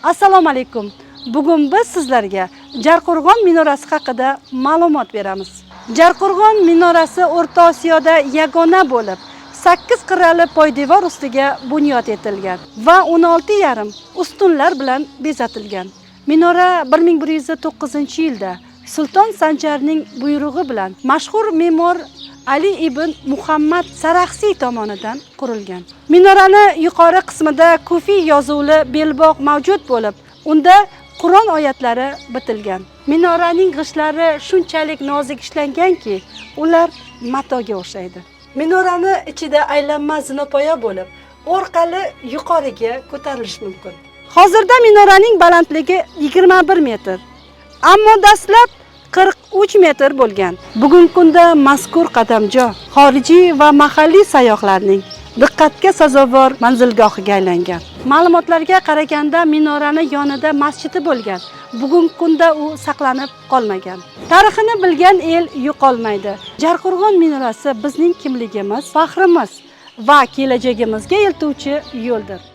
Assalomu alaykum. Bugun biz sizlarga Jarqo'rg'on minorasi haqida ma'lumot beramiz. Jarqo'rg'on minorasi O'rta Osiyoda yagona bo'lib, 8 qirrali poydevor ustiga bunyod etilgan va 16,5 ustunlar bilan bezatilgan. Minora 1109-yilda Sulton Sanjarning buyrug'i bilan mashhur me'mor Ali ibn Muhammad Saraxsiy tomonidan qurilgan. Minorani yuqori qismida kufiy yozuvli belbog' mavjud bo'lib, unda Qur'on oyatlari bitilgan. Minoraning g'ishlari shunchalik nozik ishlanganki, ular matoga o'xshaydi. Minorani ichida aylanma zinapoya bo'lib, orqali yuqoriga ko'tarilish mumkin. Hozirda minoraning balandligi 21 metr. Ammo dastlab 43 metr bo'lgan. Bugungi kunda mazkur qadamjo xorijiy va mahalliy sayyohlarning diqqatga sazovor manzilgohiga aylangan. Ma'lumotlarga qaraganda minorani yonida masjidi bo'lgan. Bugungi kunda u saqlanib qolmagan. Tarixini bilgan el yo'qolmaydi. Jarqo'rg'on minorasi bizning kimligimiz, faxrimiz va kelajagimizga eltuvchi yo'ldir.